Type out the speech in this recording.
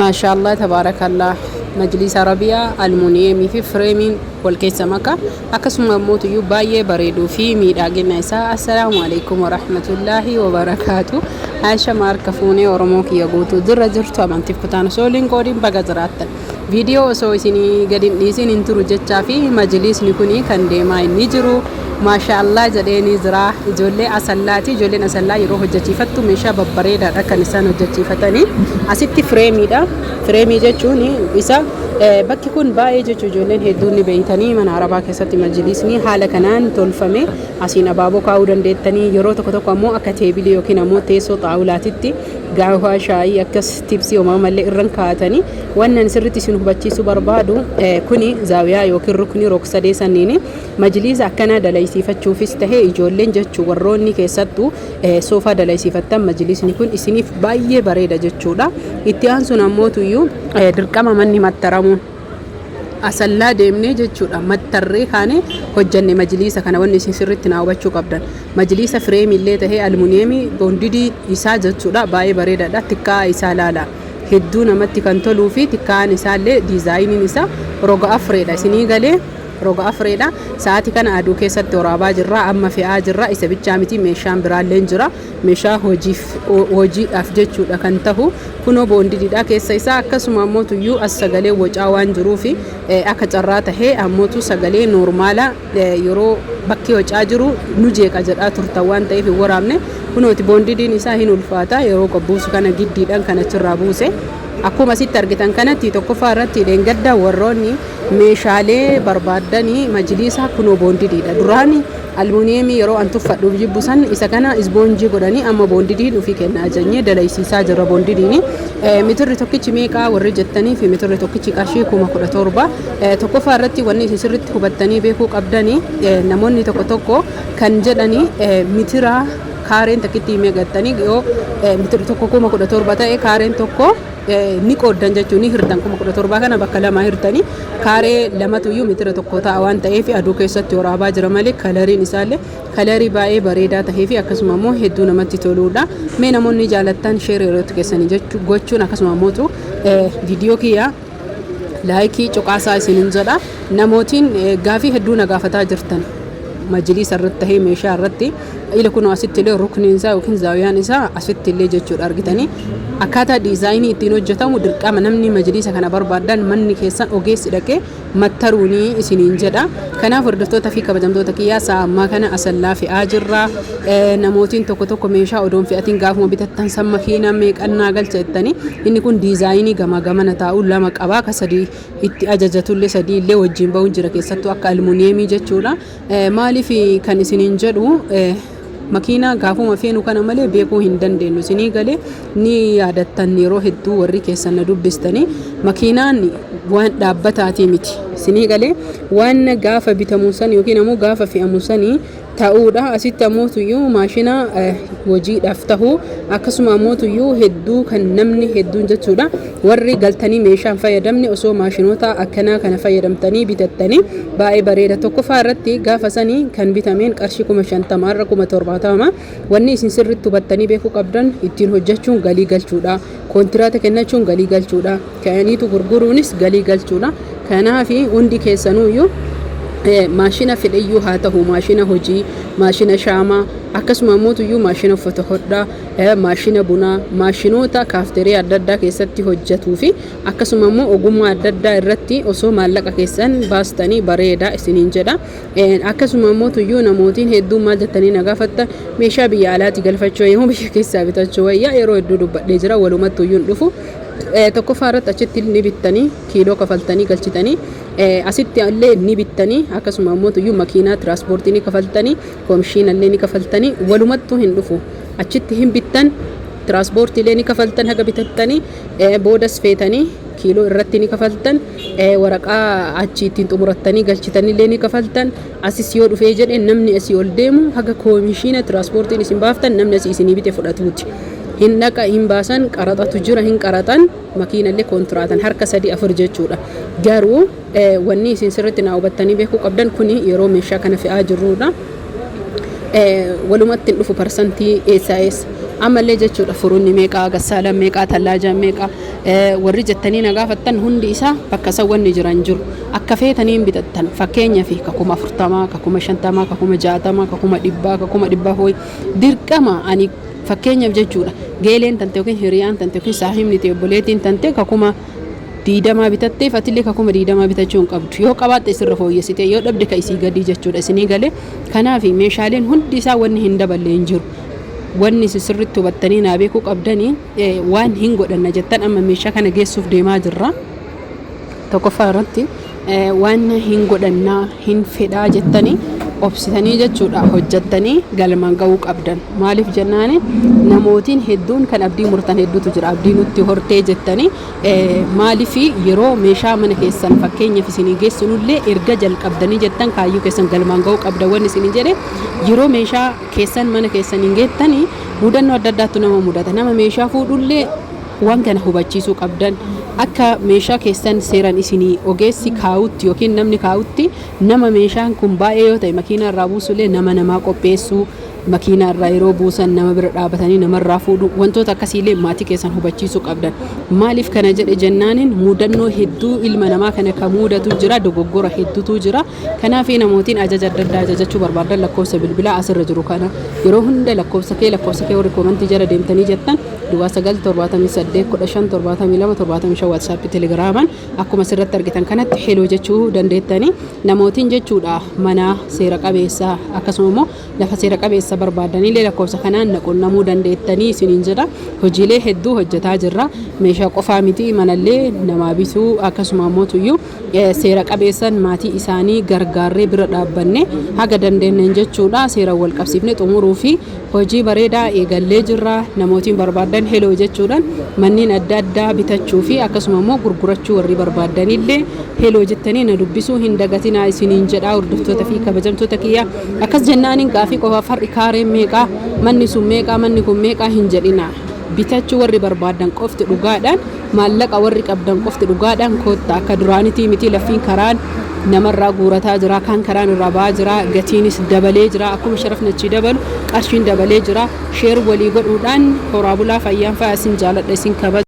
Maashaallah, tabaarakallah. Majliisa Arabiyaa almuuniyeemii fi fireemiin wal keessa maka, akkasuma immoo baay'ee bareeduu fi miidhagina isaa. Assalaamu alaikum warahmatullaahi wabarakaatu. Haashama, harka fuunee Oromoo kiyya guutuu dirra jirtu, amantiif kutaan osoo waliin qoodiin, baga jiraattan. Viidiyoo osoo isinii gadi hin dhiisin hin turu jechaa fi majliisni kuni kan deemaa inni jiru maashaallah jedheenii jira. Ijoollee Asallaati. Ijoolleen Asallaa yeroo hojjechiifattu meeshaa babbareedaadha kan isaan hojjechiifatanii. Asitti fireemiidha. Fireemii jechuun isa bakki kun baay'ee jechuu ijoolleen hedduun ni beeytanii. Mana Arabaa keessatti majliisni haala kanaan tolfame asiin abaaboo kaa'uu dandeettanii, yeroo tokko tokko ammoo akka teebilii yookiin ammoo teessoo xaawulaatitti gaawaa shaayii akkas tibsii homaa malee irran kaa'atanii. Wannan sirriitti isin hubachiisuu barbaadu, kuni zaawiyaa yookiin rukni rog-sadee sanniini majliisa akkanaa dalaysiifachuufis tahee ijoolleen jechuu, warroonni keessattuu soofaa dalaysiifattan, majliisni kun isiniif baay'ee bareeda jechuudha. Itti aansuun ammootuyyuu dirqama manni mattaramuun Asallaa deemnee jechuudha, mattarree kaane hojjanne majliisa kana. Wanni isin sirriitti naa hubachuu qabdan, majliisa fireemii illee tahee almuniyeemii boondidii isaa jechuudha, baay'ee bareedaadha. Tikkaa isaa laala, hedduu namatti kan toluu fi tikkaan isaallee diizaayiniin isaa roga afreedha. Isinii galee? Roga afreedha. Sa'aati kana aduu keessatti waraabaa jirra, amma fe'aa jirra. Isa bichaa miti, meeshaan biraallee jira, meeshaa hojiif hojiidhaaf jechuudha kan tahu. Kunoo boondidiidha keessa isaa. Akkasuma ammoo tuyyuu as sagalee wocaa waan jiruufi akka carraa tahee ammootu sagalee noormaala yeroo bakki wocaa jiru nu jeeqa jedhaa turtan waan ta'eef hin waraabne. Kunooti boondidiin isaa hin ulfaata. Yeroo qobbuusu kana giddiidhaan kan achirraa buuse akkuma asitti argitan kanatti. Tokkoffaa irratti dheengadda warroonni meeshaalee barbaaddanii majliisa, kunoo boondidiidha. Duraan almuuniyeemii yeroo an tuffadhuuf jibbu san isa kana isboonjii godhanii, amma boondidiin ofii kenna ajajnee dalaysiisaa jirra. Boondidiini mitirri tokkichi meeqaa warri jettanii fi mitirri tokkichi qarshii 17,000. Tokkoffaa irratti wanni isin sirritti hubattanii beekuu qabdanii, namoonni tokko tokko kan jedhanii mitira kaareen takkitti meeqattanii, yoo mitirri tokko 17,000 ta'e, kaareen tokko ni qooddan jechuun ni hirtan. 17,000 kana bakka lama hirtanii kaaree lamatu iyyuu mitira tokko ta'a waan ta'eef. Aduu keessatti waraabaa jira malee kalariin isaallee kalarii baay'ee bareedaa tahee fi akkasuma immoo hedduu namatti toluudha. Mee namoonni jaalattan share yerootti keessanii jechuu gochuun, akkasuma immoo viidiyoo kiyya like cuqaasaa isinin jedha. Namootiin gaafii hedduu na gaafataa jirtan majliisa irratti tahee meeshaa irratti, ila kun asitti illee rukniin isaa yookiin zaawiyaan isaa asitti illee jechuudha. Argitanii, akkaataa diizaayinii ittiin hojjetamu dirqama namni majliisa kana barbaadan manni keessan ogeessi dhaqee mattaruunii isiniin jedha. Kanaaf hordoftoota fi kabajamtoota kiyyaa, sa'a ammaa kana Asallaa fe'aa jirra. Namootiin tokko tokko meeshaa odoon fe'atiin gaafuma bitattan san makiinaa meeqannaa galcha jettanii, inni kun diizaayinii gamaa gamana taa'u lama qabaa, ka sadii itti ajajatullee sadii illee wajjin bahuun jira, keessattuu akka almuuniyeemii jechuudha. Maaliif kan isiniin jedhu, makiinaa gaafuma feenu kana malee beekuu hin dandeenyu. Isinii galee? Ni yaadattan, yeroo hedduu warri keessan na dubbistanii, makiinaan waan dhaabbataatii miti. Isinii galee? Waan gaafa bitamu san yookiin ammoo gaafa fe'amu sanii ta'uudha. Asitti ammootuyyuu maashina hojiidhaaf tahu, akkasuma ammootuyyuu hedduu kan namni hedduun jechuudha, warri galtanii meeshaan fayyadamne osoo maashinoota akkanaa kana fayyadamtanii bitattanii baay'ee bareeda. Tokkoffaa irratti gaafa sanii kan bitameen qarshii 50,000 irra 70,000. Wanni isin sirriitti hubattanii beekuu qabdan, ittiin hojjechuun galii galchuudha, koontiraata kennachuun galii galchuudha, ka'aniitu gurguruunis galii galchuudha. Kanaafi hundi keessanuuyyuu maashina fedheyyuu haa ta'u, maashina hojii, maashina shaamaa, akkasuma ammoo maashina uffata hodhaa, maashina bunaa, maashinoota kaafteeriyaa adda addaa keessatti hojjetuu fi akkasuma immoo ogummaa adda addaa irratti osoo maallaqa keessan baastanii bareeda isiniin jedha. Akkasuma ammoo tuyyuu namootiin hedduun maal jettanii na gaafattan, meeshaa biyya alaatti galfachuu yommuu biyya keessaa bitachuu wayyaa, yeroo hedduu dubbadhee jira, walumatti iyyuu hin dhufu. Tokkoffaa irratti achitti ni bittanii, kiiloo kafaltanii galchitanii, asitti illee ni bittanii, akkasuma ammoo tuyyuu makiinaa tiraanspoortii ni kafaltanii, koomishiina illee ni kafaltanii, walumattuu hin dhufu. Achitti hin bittan, tiraanspoortii illee ni kafaltan, haga bitattanii boodas feetanii kiiloo irratti ni kafaltan, waraqaa achi ittiin xumurattanii galchitanillee ni kafaltan. Asis yoo dhufee jedhe namni asii ol deemu haga koomishiina tiraanspoortiin isin baaftan namni asii isinii bite fudhatuuti. Hin dhaqa, hin baasan, qaraxatu jira, hin qaraxan, makiinallee kontiraatan harka sadii afur jechuudha. Garuu wanni isin sirriitti naa hubattanii beekuu qabdan, kuni yeroo meeshaa kana fe'aa jirrudha. Walumatti hin dhufu parsantii eessaa eessa. Ammallee jechuudha furuunni meeqaa, gassaalaan meeqaa, tallaajaan meeqaa warri jettanii na gaafattan hundi isaa bakka san wanni jiran jiru. Akka feetaniin bitattan fakkeenyaaf ka 40,000, ka 50,000, ka 60,000, ka 100,000, ka 100,000 dirqama ani fakkeenyaaf jechuudha geeleen tante yookiin hiriyaan tante yookiin saahibni ta'e obboleettiin tante ka 20,000 bitatteef atillee ka 20,000 bitachuu hin qabdu. Yoo qabaatte sirra fooyyessite, yoo dhabde ka isii gadii jechuudha isinii galee. Kanaaf meeshaaleen hundi isaa wanni hin daballe hin jiru. Wanni isin sirriitti hubattanii naa beekuu qabdanii waan hin godhanna jettan amma meeshaa kana geessuuf deemaa jirra. Tokkoffaa irratti waan hin godhannaa hin fedhaa jettanii obsitanii jechuudha hojjettanii galmaan ga'uu qabdan. Maaliif jennaani namootiin hedduun kan abdii murtan hedduutu jira. Abdii nutti hortee jettanii maaliif yeroo meeshaa mana keessan fakkeenyaaf isinii geessinullee erga jalqabdanii jettan kaayyoo keessan galmaan ga'uu qabdan wanni isinii jedhe yeroo meeshaa keessan mana keessan hin geettanii mudannoo adda addaatu nama mudata. Nama meeshaa fuudhullee waan kana hubachiisuu qabdan akka meeshaa keessan seeran isinii ogeessi kaa'utti yookiin namni kaa'utti nama meeshaan kun baay'ee yoo ta'e makiinaa irraa buusullee nama namaa qopheessuu makiinaa irraa yeroo buusan nama bira dhaabatanii namarraa fuudhu wantoota akkasiillee maatii keessan hubachiisuu qabdan. Maaliif kana jedhe jennaaniin mudannoo hedduu ilma namaa kana kan mudatu jira, dogoggora hedduutu jira. Kanaaf namootiin ajaja adda addaa ajajachuu barbaadan lakkoofsa bilbilaa asirra jiru kana yeroo hunda lakkoofsa kee warri koomantii jala deemtanii jettan duwwaa 9 78 15 72 75 WhatsAppii, Telegramaan akkuma asirratti argitan kanatti hello jechuu dandeettanii. Namootiin jechuudha mana seera qabeessa akkasuma immoo lafa seera qabeessa barbaadanillee lakkoofsa kanaan na qunnamuu dandeettanii isiniin jedha. Hojiilee hedduu hojjetaa jirra. Meeshaa qofaa miti, manallee namaa bituu akkasuma immoo tuyyuu seera qabeessan maatii isaanii gargaarree bira dhaabbanne haga dandeenyeen jechuudha seera wal qabsiifne xumuruu fi hojii bareedaa eegallee jirra. Namootiin barbaadan hello jechuudhaan manneen adda addaa bitachuu fi akkasuma immoo gurgurachuu warri barbaadanillee hello jettanii na dubbisuu hin dagatinaa isiniin jedhaa. Hordoftoota fi kabajamtoota kiyyaa, akkas jennaaniin gaafii qofaaf har'i kaareen meeqaa, manni sun meeqaa, manni kun meeqaa hin jedhina. Bitachuu warri barbaadan qofti dhugaadhaan, maallaqa warri qabdan qofti dhugaadhaan koottaa. Akka duraanitii miti, laffiin karaan namarraa guurataa jira, kaan karaan irraa ba'aa jira, gatiinis dabalee jira. Akkuma sharafni achii dabalu qarshiin dabalee jira. Share walii godhuudhaan horaa bulaa, fayyaan fa'aa. Isin jaaladha, isin kabaja.